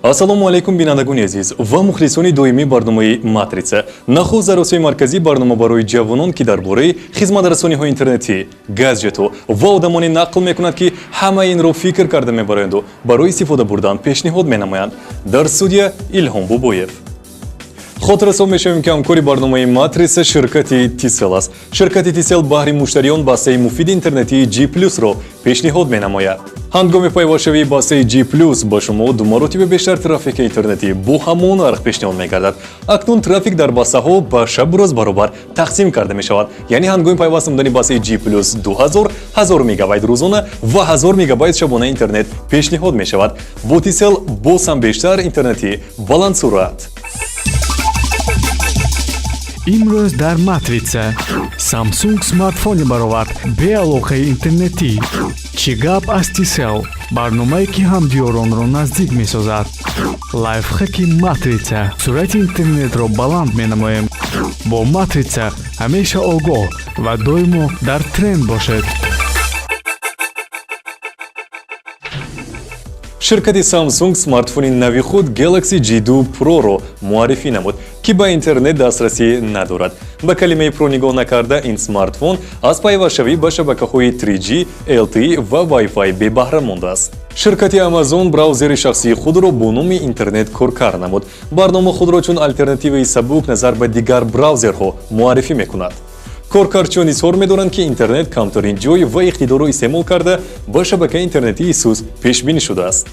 Ассалому алайкум, бинандагони азиз ва мухлисони доимии барномаи Матрица. Нахуст дар Осиёи Марказӣ барнома барои ҷавонон, ки дар бораи хизматрасониҳои интернетӣ, гаджетҳо ва одамоне нақл мекунад, ки ҳамаи инро фикр карда мебароянду барои истифода бурдан пешниҳод менамоянд. Дар студия Илҳом Бобоев. Хотиррасон мешавем, ки ҳамкори барномаи Матрица ширкати Тисел аст. Ширкати Тисел баҳри муштариён бастаи муфиди интернетии G Плюсро пешниҳод менамояд. Ҳангоми пайвастшавии бастаи G Плюс ба шумо ду маротиба бештар трафики интернетӣ бо ҳамон нарх пешниҳод мегардад. Акнун трафик дар бастаҳо ба шабу рӯз баробар тақсим карда мешавад. Яъне ҳангоми пайваст намудани бастаи G Плюс 2000 1000 мегабайт рӯзона ва 1000 мегабайт шабона интернет пешниҳод мешавад. Бо Тисел боз ҳам бештар интернети баландсуръат. Имрӯз дар Матрица Samsung смартфоне баровард беалоқаи интернетӣ. Чӣ гап аз Тисел, барномае, ки ҳамдиёронро наздик месозад. Лайфхаки Матрица: суръати интернетро баланд менамоем. Бо Матрица ҳамеша огоҳ ва доимо дар тренд бошед. Ширкати Samsung смартфони нави худ Galaxy G2 Pro-ро муаррифӣ намуд, ки ба интернет дастрасӣ надорад. Ба калимаи Pro нигоҳ накарда, ин смартфон аз пайвастшавӣ ба шабакаҳои 3G, LTE ва Wi-Fi бебаҳра мондааст. Ширкати Amazon браузери шахсии худро бо номи интернет коркар намуд. Барнома худро чун алтернативаи сабук назар ба дигар браузерҳо муаррифӣ мекунад. Коркарчиён изҳор медоранд, ки интернет камтарин ҷой ва иқтидорро истеъмол карда, ба шабакаи интернетии суст пешбинӣ шудааст.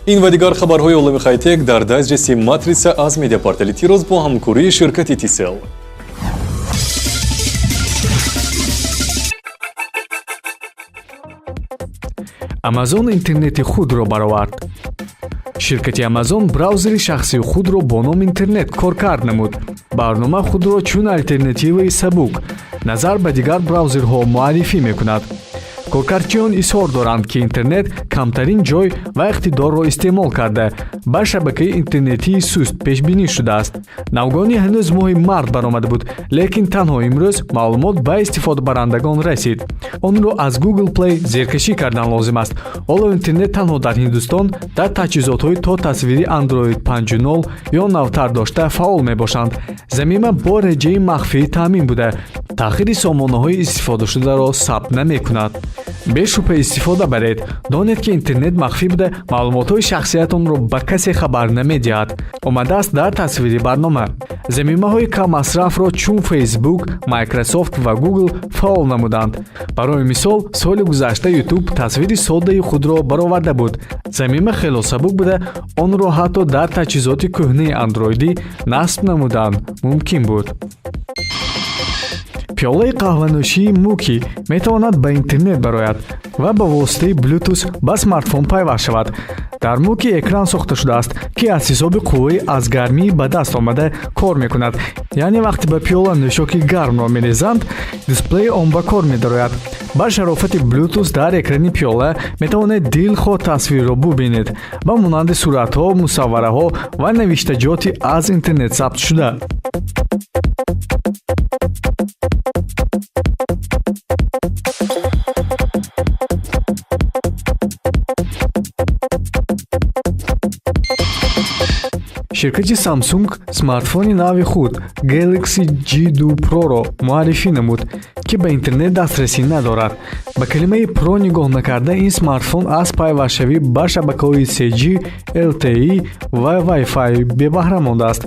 Ин ва дигар хабарҳои олами хайтек дар дайҷести Матрица аз медиапортали Тироз бо ҳамкории ширкати Тисел. Амазон интернети худро баровард. Ширкати Амазон браузери шахсии худро бо номи интернет коркард намуд. Барнома худро чун алтернативаи сабук назар ба дигар браузерҳо муаррифӣ мекунад. Коркардчиён изҳор доранд, ки интернет камтарин ҷой ва иқтидорро истеъмол карда, ба шабакаи интернетии суст пешбинӣ шудааст. Навгонӣ ҳанӯз моҳи март баромада буд, лекин танҳо имрӯз маълумот ба истифодабарандагон расид. Онро аз Google Play зеркашӣ кардан лозим аст. Ҳоло интернет танҳо дар Ҳиндустон дар таҷҳизотҳои то тасвири Android 5.0 ё навтар дошта фаъол мебошанд. Замима бо реҷаи махфӣ таъмин буда, таъхири сомонаҳои истифодашударо сабт намекунад. Бешубҳа истифода баред. Донед, ки интернет махфӣ буда, маълумотҳои шахсиятонро ба касе хабар намедиҳад, омадааст дар тасвири барнома. Замимаҳои каммасрафро чун Facebook, Microsoft ва Google фаъол намуданд. Барои мисол, соли гузашта YouTube тасвири соддаи худро бароварда буд. Замима хело сабук буда, онро ҳатто дар таҷҳизоти кӯҳнаи андроидӣ насб намудан мумкин буд. Пиёлаи қаҳванӯшии Муки метавонад ба интернет барояд ва ба воситаи Bluetooth ба смартфон пайваст шавад. Дар Муки экран сохта шудааст, ки аз ҳисоби қувваи аз гармӣ ба даст омада кор мекунад. Яъне вақте ба пиёла нӯшоки гармро мерезанд, дисплеи он ба кор медарояд. Ба шарофати Bluetooth дар экрани пиёла метавонед дилхоҳ тасвирро бубинед, ба монанди суратҳо, мусаввараҳо ва навиштаҷоти аз интернет сабтшуда. Ширкати Samsung смартфони нави худ Galaxy G2 Pro-ро муаррифӣ намуд, ки ба интернет дастрасӣ надорад. Ба калимаи Pro нигоҳ накарда, ин смартфон аз пайвастшавӣ ба шабакаҳои 3G, LTE ва Wi-Fi бебаҳра мондааст.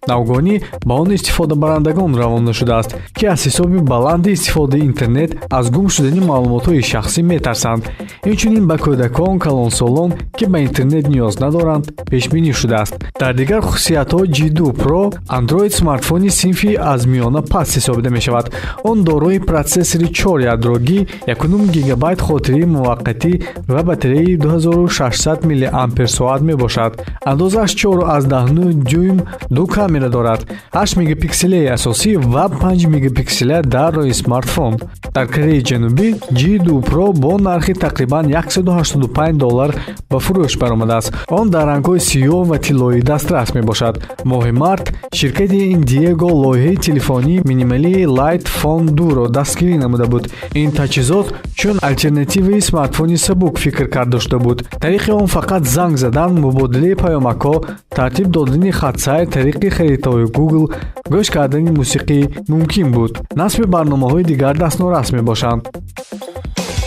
Навгонӣ ба он истифодабарандагон равона шудааст, ки аз ҳисоби баланди истифодаи интернет аз гум шудани маълумотҳои шахсӣ метарсанд. Инчунин ба кӯдакон, калонсолон, ки ба интернет ниёз надоранд, пешбинӣ шудааст. Дар дигар хусусиятҳо G2 Pro Android смартфони синфи аз миёна паст ҳисобида мешавад. Он дорои протсессори 4 ядрогӣ, 1,5 гигабайт хотираи муваққатӣ ва батареяи 2600 миллиампер соат мебошад. Андозааш 4,9 дюйм, ду камера Камера дорад: 8 мегапикселаи асосӣ ва 5 мегапиксела дар рӯи смартфон. Дар Кореяи Ҷанубӣ G2 Pro бо нархи тақрибан 185 доллар ба фурӯш баромадааст. Он дар рангҳои сиёҳ ва тиллоӣ дастрас мебошад. Моҳи март ширкати Индиего лоиҳаи телефонии минималии Light Phone 2-ро дастгирӣ намуда буд. Ин таҷҳизот чун алтернативаи смартфони сабук фикр карда шуда буд. Тариқи он фақат занг задан, мубодилаи паёмакҳо, тартиб додани хатсайр тариқи харитаҳои Google, гӯш кардани мусиқӣ мумкин буд. Насби барномаҳои дигар дастнорас мебошанд.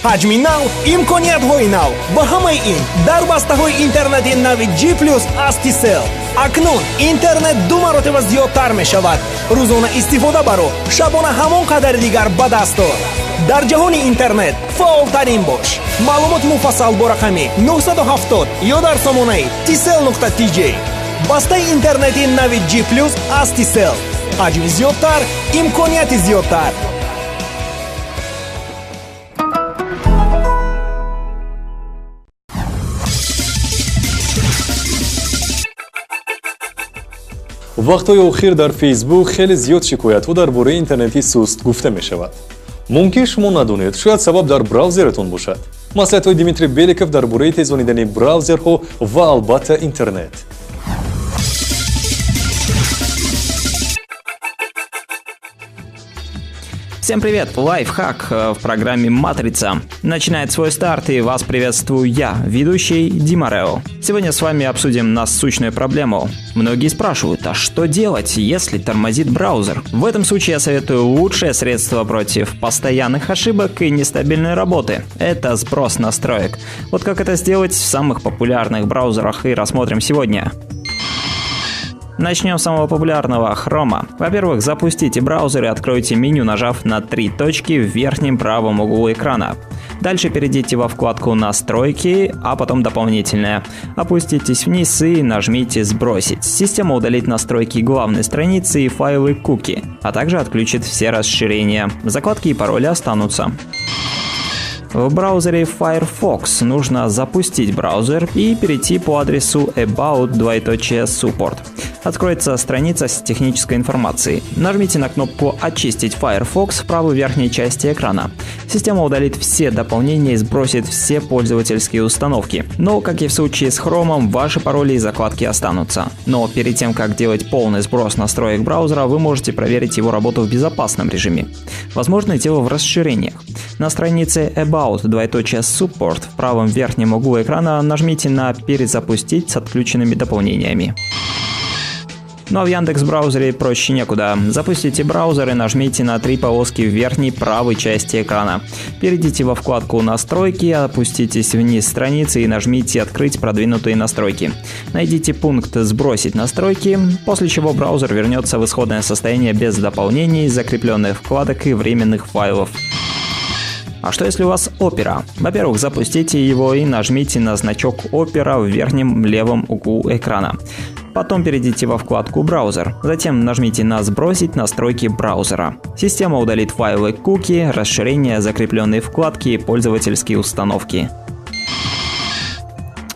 Ҳаҷми нав, имкониятҳои нав ва ҳамаи ин дар бастаҳои интернети нави G плюс аз Tcell. Акнун интернет ду маротиба зиёдтар мешавад. Рӯзона истифода баро, шабона ҳамон қадари дигар ба даст ор. Дар ҷаҳони интернет фаъолтарин бош. Маълумоти муфассал бо рақами 970 ё дар сомонаи tcell.tj. Бастаи интернети нави G плюс аз Tcell. Ҳаҷми зиёдтар, имконияти зиёдтар. Вақтҳои охир дар Фейсбук хеле зиёд шикоятҳо дар бораи интернети суст гуфта мешавад. Мумкин, шумо надонед, шояд сабаб дар браузератон бошад. Маслиҳатҳои Дмитрий Беликов дар бораи тезонидани браузерҳо ва албатта интернет. Всем привет! Лайфхак в программе «Матрица» начинает свой старт, и вас приветствую я, ведущий Дима Рео. Сегодня с вами обсудим насущную проблему. Многие спрашивают, а что делать, если тормозит браузер? В этом случае я советую лучшее средство против постоянных ошибок и нестабильной работы. Это сброс настроек. Вот как это сделать в самых популярных браузерах и рассмотрим сегодня. Начнем с самого популярного Chrome. Во-первых, запустите браузер и откройте меню, нажав на три точки в верхнем правом углу экрана. Дальше перейдите во вкладку «Настройки», а потом «Дополнительное». Опуститесь вниз и нажмите «Сбросить». Система удалит настройки главной страницы и файлы куки, а также отключит все расширения. Закладки и пароли останутся. В браузере Firefox нужно запустить браузер и перейти по адресу about support. Откроется страница с технической информацией. Нажмите на кнопку «Очистить Firefox» в правой верхней части экрана. Система удалит все дополнения и сбросит все пользовательские установки. Но, как и в случае с Chrome, ваши пароли и закладки останутся. Но перед тем, как делать полный сброс настроек браузера, вы можете проверить его работу в безопасном режиме. Возможно, дело в расширениях. На странице About support в правом верхнем углу экрана нажмите на «Перезапустить с отключенными дополнениями». Ну а в Яндекс браузере проще некуда. Запустите браузер и нажмите на три полоски в верхней правой части экрана. Перейдите во вкладку «Настройки», опуститесь вниз страницы и нажмите «Открыть продвинутые настройки». Найдите пункт «Сбросить настройки», после чего браузер вернется в исходное состояние без дополнений, закрепленных вкладок и временных файлов. А что, если у вас Opera? Во-первых, запустите его и нажмите на значок Opera в верхнем левом углу экрана. Потом перейдите во вкладку «Браузер». Затем нажмите на «Сбросить настройки браузера». Система удалит файлы куки, расширения, закрепленные вкладки и пользовательские установки.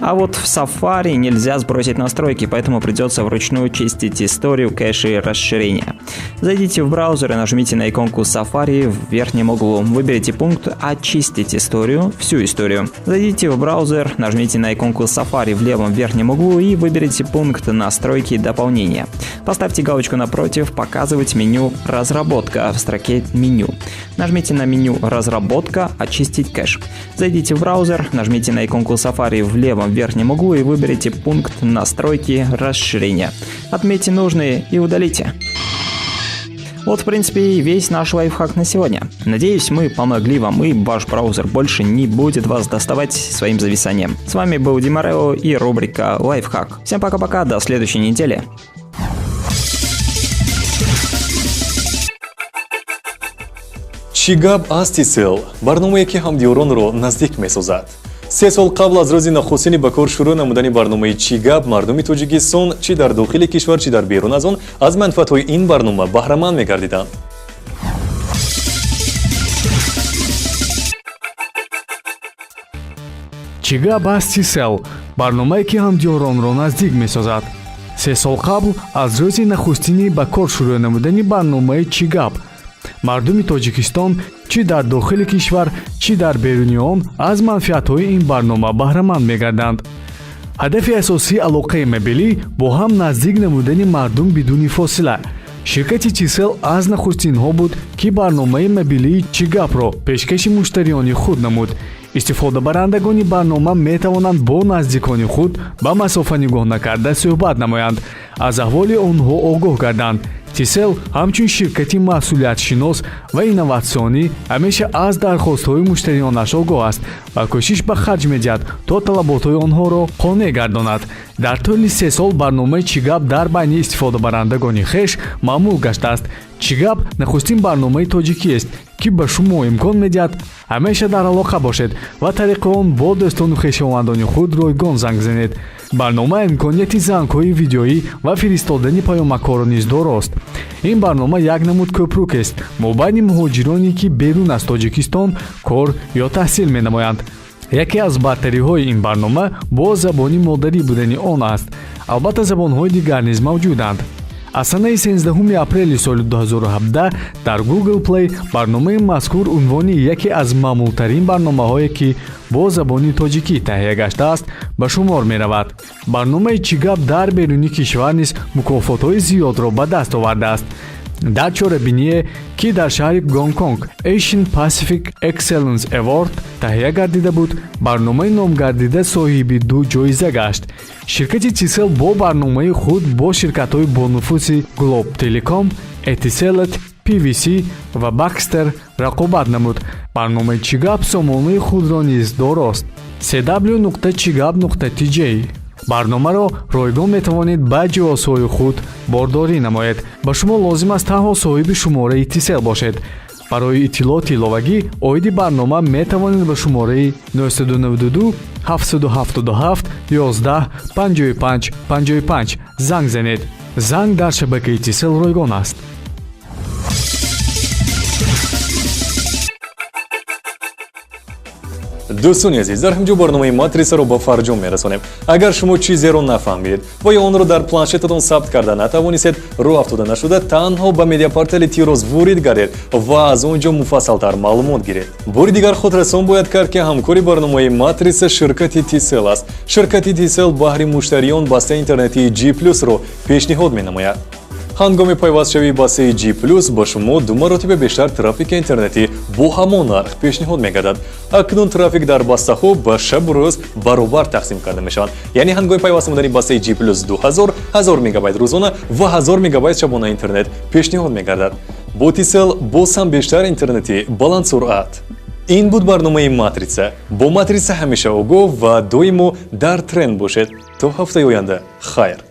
А вот в Safari нельзя сбросить настройки, поэтому придется вручную чистить историю, кэши и расширения. Зайдите в браузер и нажмите на иконку Safari в верхнем углу. Выберите пункт «Очистить историю», всю историю. Зайдите в браузер, нажмите на иконку Safari в левом верхнем углу и выберите пункт «Настройки дополнения». Поставьте галочку напротив «Показывать меню «Разработка» в строке «Меню». Нажмите на меню «Разработка», «Очистить кэш». Зайдите в браузер, нажмите на иконку Safari в левом верхнем углу и выберите пункт «Настройки расширения». Отметьте нужные и удалите. Вот, в принципе, и весь наш лайфхак на сегодня. Надеюсь, мы помогли вам, и ваш браузер больше не будет вас доставать своим зависанием. С вами был Дима Рео и рубрика «Лайфхак». Всем пока-пока, до следующей недели. Чӣ гап аз Тисел, барномае, ки ҳамдиёронро наздик месозад. 3 сол қабл аз рӯзи нахустини ба кор шурӯъ намудани барномаи «Чӣ гап» мардуми Тоҷикистон, чӣ дар дохили кишвар, чӣ дар берун аз он, аз манфиатҳои ин барнома баҳраманд мегардиданд. Чӣ гап аз Тисел, барномае, ки ҳамдиёронро наздик месозад. 3 сол қабл аз рӯзи нахустини ба кор шурӯъ намудани барномаи «Чӣ гап» мардуми Тоҷикистон, чӣ дар дохили кишвар, чӣ дар беруни он, аз манфиатҳои ин барнома баҳраманд мегарданд. Ҳадафи асосии алоқаи мобилӣ бо ҳам наздик намудани мардум бидуни фосила. Ширкати Тисел аз нахустинҳо буд, ки барномаи мобилии «Чӣ гапро» пешкаши муштариёни худ намуд. Истифодабарандагони барнома метавонанд бо наздикони худ ба масофа нигоҳ накарда суҳбат намоянд, аз аҳволи онҳо огоҳ гарданд. Тисел ҳамчун ширкати масъулиятшинос ва инноватсионӣ ҳамеша аз дархостҳои муштариёнаш огоҳ аст ва кӯшиш ба харҷ медиҳад, то талаботҳои онҳоро қонеъ гардонад. Дар тӯли 3 сол барномаи «Чӣ гап» дар байни истифодабарандагони хеш маъмул гаштааст. «Чӣ гап» нахустин барномаи тоҷикиест, ки ба шумо имкон медиҳад ҳамеша дар алоқа бошед ва тариқи он бо дӯстону хешовандони худ ройгон занг занед. Барнома имконияти зангҳои видеоӣ ва фиристодани паёмакҳоро низ дорост. Ин барнома як намуд кӯпрукест мобайни муҳоҷироне, ки берун аз Тоҷикистон кор ё таҳсил менамоянд. Яке аз бартариҳои ин барнома бо забони модарӣ будани он аст. Албатта, забонҳои дигар низ мавҷуданд. Аз санаи 13 апрели соли 2017 дар Google Play барномаи мазкур унвони яке аз маъмултарин барномаҳое, ки бо забони тоҷикӣ таҳия гаштааст, ба шумор меравад. Барномаи «Чӣ гап» дар беруни кишвар низ мукофотҳои зиёдро ба даст овардааст. Дар чорабиние, ки дар шаҳри Гонконг Asian Pacific Excellence Award таҳия гардида буд, барномаи номгардида соҳиби ду ҷоиза гашт. Ширкати Тисел бо барномаи худ бо ширкатҳои бонуфузи Globe Telecom, Etisalat, PVC ва Baxter рақобат намуд. Барномаи «Чӣ гап» сомонаи худро низ дорост: cw.chigap.tj. Барномаро ройгон метавонед ба ҷиҳозҳои худ бордорӣ намоед. Ба шумо лозим аст танҳо соҳиби шумораи Тисел бошед. Барои иттилооти иловагӣ оиди барнома метавонед ба шумораи 992 777 11 55 55 занг занед. Занг дар шабакаи Тисел ройгон аст. Дӯстони азиз, дар ҳамҷо барномаи «Матрисаро» ба фарҷом мерасонем. Агар шумо чизеро нафаҳмид ва ё онро дар планшетатон сабт карда натавонистед, роҳ афтода нашуда, танҳо ба медиапортали Тироз ворид гардед ва аз он ҷо муфассалтар маълумот гиред. Бори дигар хотиррасон бояд кард, ки ҳамкори барномаи «Матриса» ширкати Тисел аст. Ширкати Тисел баҳри муштариён бастаи интернетии G Плюсро пешниҳод менамояд. Ҳангоми пайвастшавии бастаи G Плюс ба шумо ду маротиба бештар трафики интернетӣ бо ҳамон нарх пешниҳод мегардад. Акнун трафик дар бастаҳо ба шабу рӯз баробар тақсим карда мешаванд. Яъне ҳангоми пайваст намудани бастаи G Плюс 2000, 1000 мегабайт рӯзона ва 1000 мегабайт шабона интернет пешниҳод мегардад. Бо Тисел боз ҳам бештар интернети баландсуръат. Ин буд барномаи «Матриса». Бо «Матриса» ҳамеша огоҳ ва доимо дар тренд бошед. То ҳафтаи оянда, хайр.